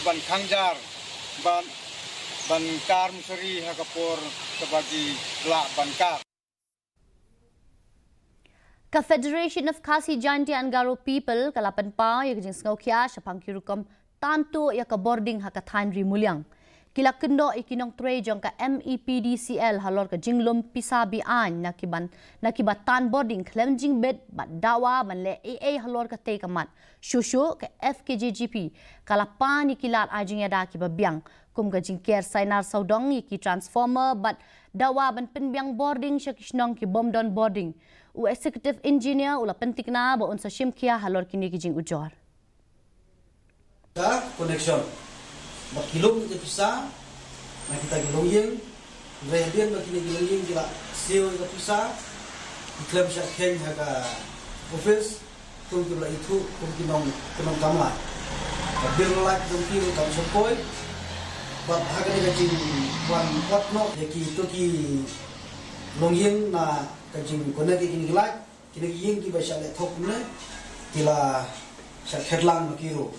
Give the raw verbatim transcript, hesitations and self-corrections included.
Ban khangjor ban ban kar msari ha ka por kaba ki lah ban kar. Ka Federation of Khasi Jaintia and Garo People ka la pynpaw ïa ka jingsngewkhia shaphang ki rukom tan tuh ïa ka bording ha ka thaiñ Ri Muliang. Ki la kynnoh ïa ki nongtrei jong ka MEPDCL halor ka jinglum pisa be-aiñ na ki ban na kiba tan bording khlem jingbit bad dawa ban leh ei ei halor katei ka mat. Shuh shuh ka FKJGP ka la pan ïa ki lad ai jingïada kiba biang kum ka jingker sainar sawdong ïa ki transformer bad dawa ban pynbiang bording sha ki shnong ki bym don bording. U Executive Engineer u la pynthikna ba un sa shim khia halor kine ki jingujor. Ka connection ba ki lum ki pisa na kita ki longïing. Hynrei hadien ba kine ki longïing ki la siew ïa ka pisa, ki khlem shah kheiñ ha ka office kum kiba la ithuh kum ki nong ki nongkam lad. Ka bill lad jong ki ruh kam shym poi. Bad ha kane ka jingwan kot noh ïa kito ki longïing na ka jingconnect ïa kine ki lad, kine ki ïing kiba shah leh thok kumne ki la shah khet lang ma ki ruh.